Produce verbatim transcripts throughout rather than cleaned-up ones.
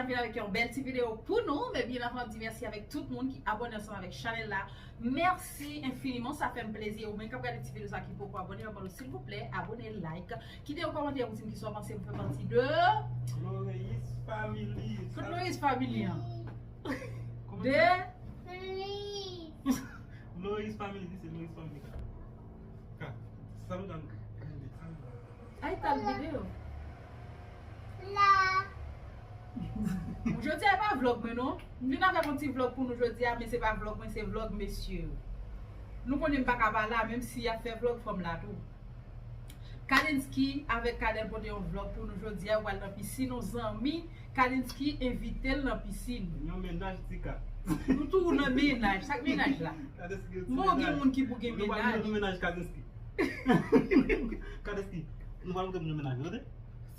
Vin avèk yon bèl ti videyo pou nou, men byen avan, m di mèsi avèk tout moun ki abòne ansanm avèk chanèl la. Mèsi enfiniman, sa fè m plezi. Ou menm k ap gade ti videyo sa ki poko abòne, mwen mande w silvouplè, abòne, like, kite yon kòmantè pou di m kisa w panse pou fè pati de Loris Family. Kot Loris Family an? De Loris Family, se Loris Family. Ka. Sa nou dan. Ay, tal videyo. La. Jodi a pa vlog mwen non. M vin avèk yon ti vlog pou nou jodi a, men se pa vlog mwen, se vlog mesye yo. Nou konnen m pa ka pa la, menm si y ap fè vlog, fò m la tou. Kalensky avèk Kadèl pote yon vlog pou nou jodi a, yo pral nan pisin, yon zanmi Kalensky envite l nan pisin. Yon mennaj, Tika. Nou tou nan mennaj, sa k mennaj la? Kalensky, ti mennaj. Bon, gen moun ki pou gen mennaj. Nou pral nan mennaj Kalensky. Kalensky, nou pral montre moun mennaj, ou tande?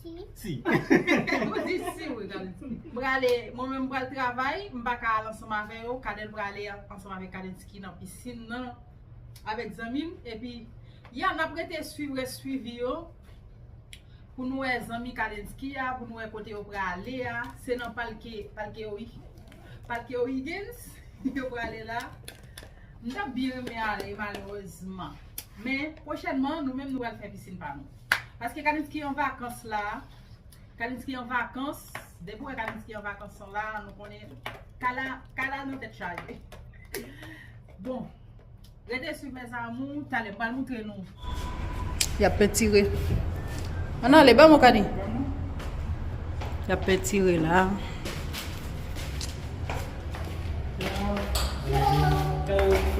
Si. Si. Ou di si, wi, Kalensky. M prale, mwen menm m pral travay, m pa ka al ansanm avè yo, Kadèl prale ansanm avèk Kalensky nan pisin nan, avèk zanmi m, epi, ya, n ap rete swiv rès swivi yo, pou nou wè zanmi Kalensky a, pou nou wè kote yo prale a, se nan palke, palke O'Higgins yo prale la. M t ap byen renmen ale, malerezman. Men, pwochènman, nou menm nou pral fè pisin pa nou. Paske Kalensky an vakans la. Kalensky an vakans. Depi w wè Kalensky an vakans la, nou konnen kala, kala nan tèt chaje. Bon, rete swiv mes amours, talè m pral montre nou. Y ap pentire. Ann ale, ba m yon kadi. Y ap pentire la.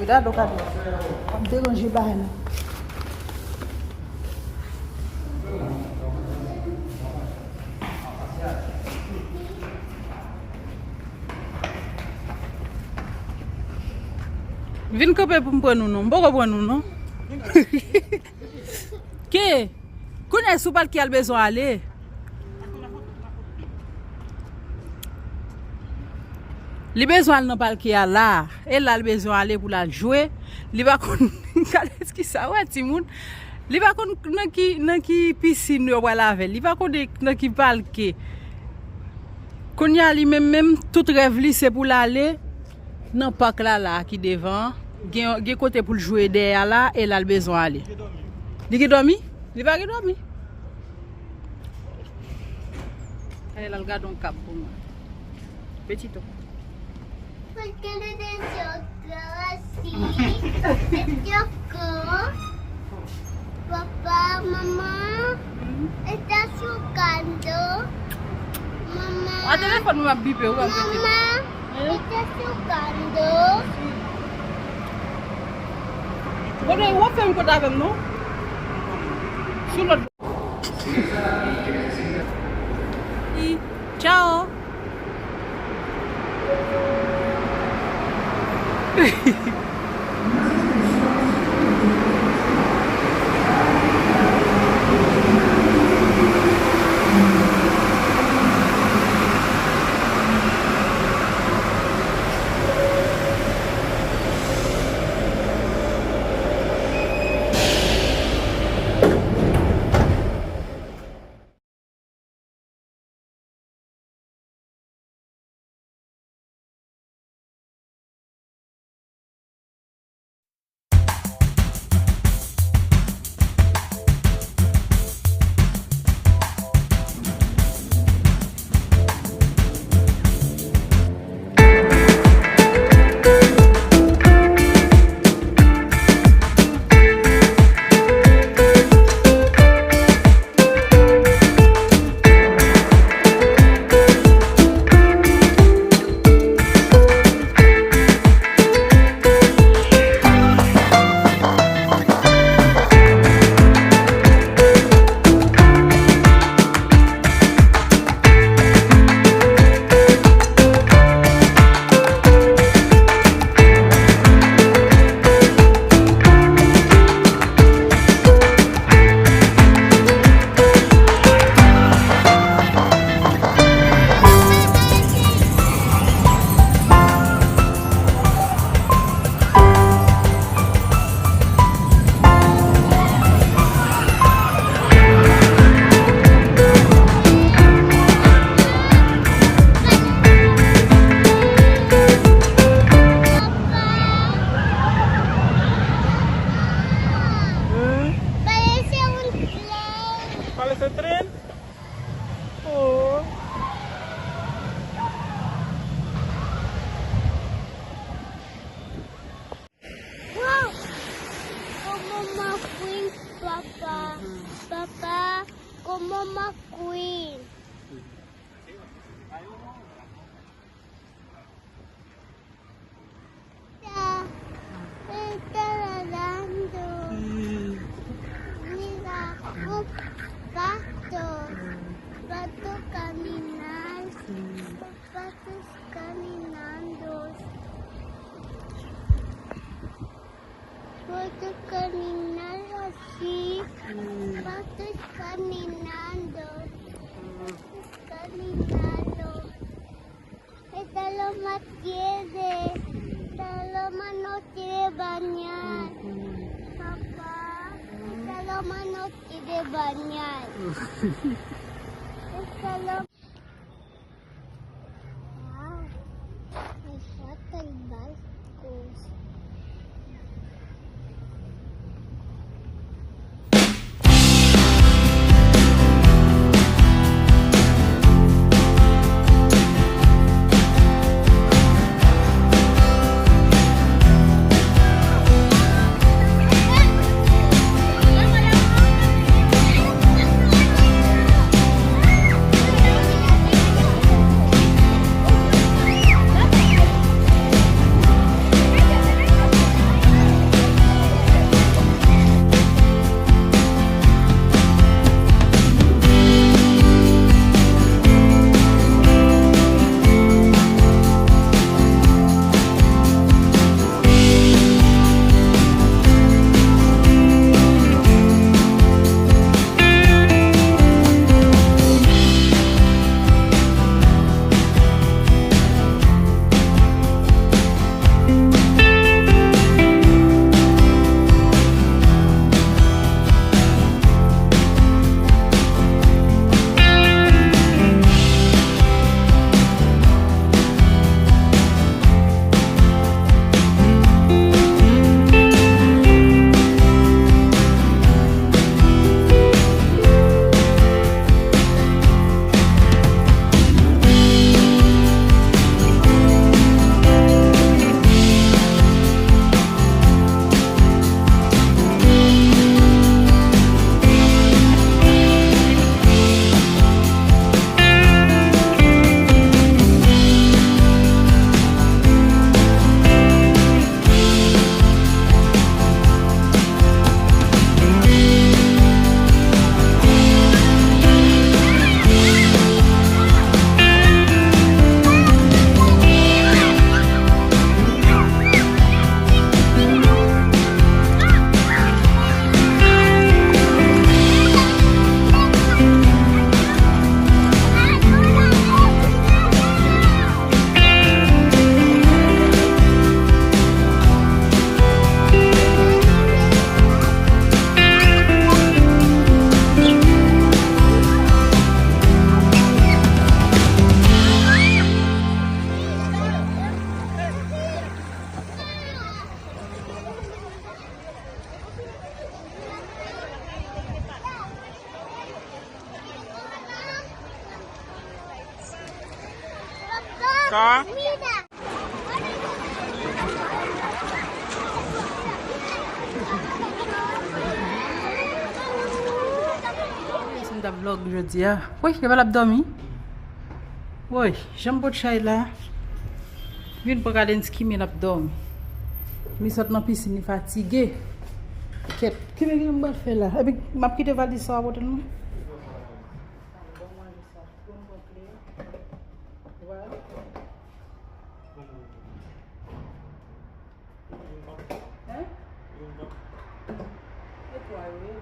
Cuidado, Kado. W ap deranje bagay la. Vin kanpe pou m pran nou non. M poko pran nou non. Ke? Kounye a, sou palke a l bezwen ale. Li bezwen al nan palke a la. E la l bezwen ale pou l al jwe. Li pa konn Kalensky sa, wè timoun. Li pa konn nan ki, nan ki pisin yo pral avè l. Li pa konn nan ki palke. Kounye a li menm menm, tout rèv li se pou l ale nan pak la la ki devan an. Gen, gen kote pou l jwe dèyè a la, e la l bezwen ale. Li gen dòmi? Li pa gen dòmi. Ale la l gade yon kab pou mwen. Petito. Porque le de yo así, se tocó. Papá, mamá, está jugando. Mamá, a telefòn mwen ap bipe, ou pa mete. Mamá, está jugando. Bon, w ap fè yon kote avè m non. Sou lòt. Tchao. McQueen. Está, está nadando. Mira, un pato. Pato caminar. Patos caminando. Patos caminando así. Patos caminando. Patos caminando. Esta loma tiene. Esta loma no tiene bañal. Papá, esta loma no tiene bañal. Esta loma Wow, me falta el barco. Sa? Si m t ap vlog jodi a. Woy, Kebal ap dòmi. Woy, jan m pot chay la. Vin pran Kadenski, men l ap dòmi. Li sot nan pisin, li fatige. Kèt, ki bagay m pral fè la? Epi m ap kite valiz sa a pote l non. Bon manje sa. Bon, bon, klè. Vwala. Hein? E twa yo ye.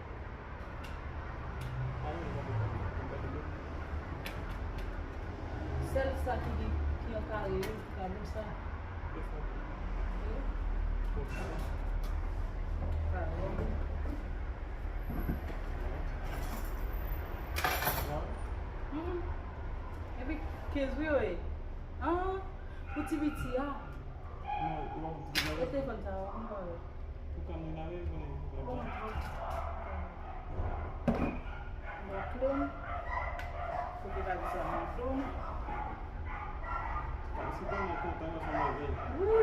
Sèl sa ki gen, ki an kare yo, tablo sa. Mhm. Epi kenz wi yo ye. Ah, pou ti piti a. Non, ou pa pou ti piti a. E telefòn sa a, m pa wè. Pou kanmenn la, wi, konnen. Bon, bon. Bon, klon. Kote pa di sa, bon, klon. Pisin tèlman kontan, nan fè mèvèy. Wi.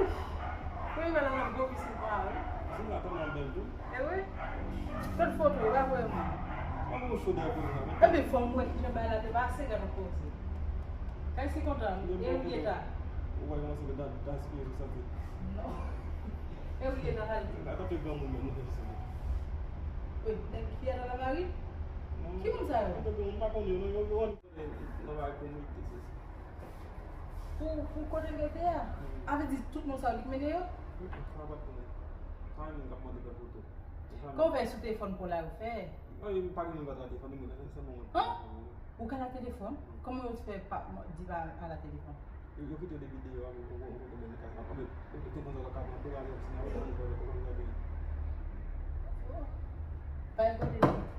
Premye fwa nan gwo pisin pa, wi. Pisin la tèlman bèl tou. E wi. Tout foto, yo pa kwè mwen. Ou cho dèyè kote sa, men. Ebyen, fò m wè kijan bagay la te pase, gade poze. Kay si kontan, e ou ye ta? Ou wè kòman se ta, ta espere sou santi. Non. E ou ye ta, Halil? Atanke granmoun menm, nou te santi. Wi, nèg ki a nan lamari? Ki moun sa yo? Atanke moun, m pa konnen yo, non, yo, yo, nan bagay komite, se sa. Pou, pou kote l rete a? A vle di tout moun sa yo, li k mennen yo? Sa pa t konnen. Pa yon moun k ap mande fè foto. Kòman w fè sou telefòn pou la yo fè? Mwen, m pa gen moun pa ta telefòn, mwen, se mwen. Hein? Ou ka la telefòn? Kòman yo fè pa di pa, pa la telefòn? Yo, yo kite de videyo a, mwen, mwen, mwen, mwen, mwen, mwen, mwen, mwen, mwen, mwen, mwen, mwen, mwen, mwen, mwen, Oh. Pa yon kote li.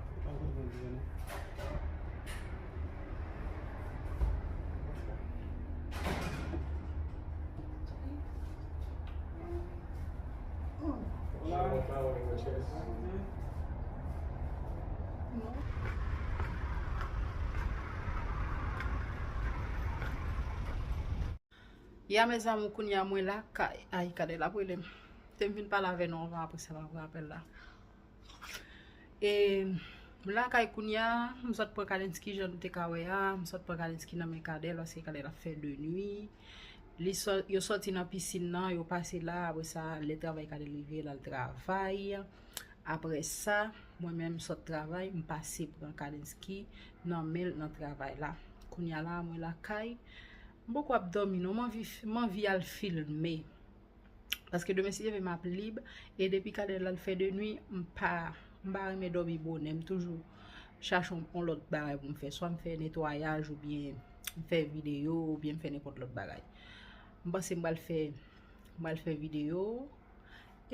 Ya, mes amours, kounye a mwen lakay. Ay, Kadel ap rele m. Te m vin pale avè nou anvan, apre sa m ap rapèl la. E m lakay kounye a, m sot pran Kadensky, jan nou te ka wè a, m sot pran Kadensky nan men Kadel, paske Kadel ap fè de nwi. Li sò-, yo sòti nan pisin nan, yo pase la, apre sa, lè travay Kadel rive, l al travay. Apre sa, mwen menm, m sot travay, m pase pran Kadensky nan men l nan travay la. Kounye a la, mwen lakay. M poko ap dòmi non, m anvi, m anvi al filme. Paske demen si Dye vle m ap lib, e depi Kadel al fè de nwi, m pa, m pa renmen dòmi bonè, m toujou chache yon, yon lòt bagay pou m fè. Swa m fè netwayaj oubyen m fè videyo oubyen m fè nenpòt lòt bagay. M panse m pral fè, m pral fè videyo.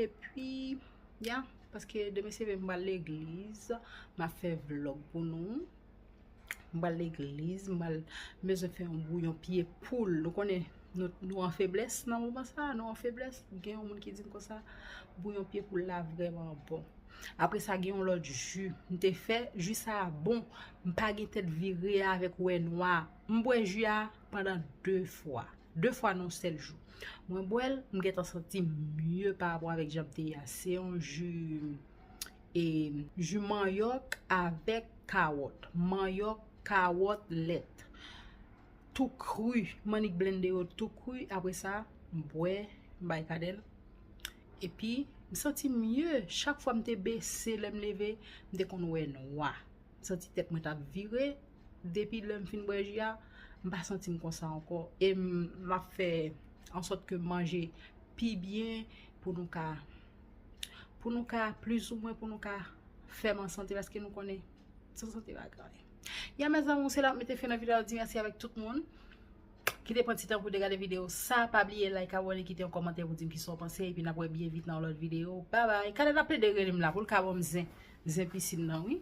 Epi, ya, paske demen si Dye vle m pral legliz, m ap fè vlòg pou nou. M pral legliz, m pral, m bezwen fè yon bouyon pye poul. Nou konnen, nou, nou an feblès nan moman sa, nou an feblès. Gen yon moun ki di m konsa, bouyon pye poul la vrèman bon. Apre sa, gen yon lòt ji m te fè, ji sa a bon. M pa gen tèt vire avèk wè nwa. M bwè ji a pandan de fwa. De fwa nan yon sèl jou. Mwen bwè l, m gentan santi m mye pa rapò avèk jan m te ye a. Se yon ji, e, ji manyòk avèk kawòt. Manyòk, kawòt, lèt. Tou kri. M annik blende yo tou kri. Apre sa, m bwè, m bay Kadel. Epi, m santi m mye. Chak fwa m te bese, lè m leve, m te konn wè nwa. M santi tèt mwen t ap vire. Depi lè m fin bwè ji a, m pa santi m konsa ankò. E m, m ap fè ansòt ke m manje pi byen pou nou ka, pou nou ka, plizoumwen pou nou ka fè m an sante, paske nou konnen, san sante pa gen anyen. Ya, mes amours, se la m mete fen nan videyo a, di mèsi avèk tout moun ki te pran ti tan pou te gade videyo sa. Pa bliye like, abòne, kite yon kòmantè pou di m kisa w panse, epi n ap wè byen vit nan yon lòt videyo. Babay. Kadel ap plede rele m la pou l ka ban m zen, zen pisin nan, wi.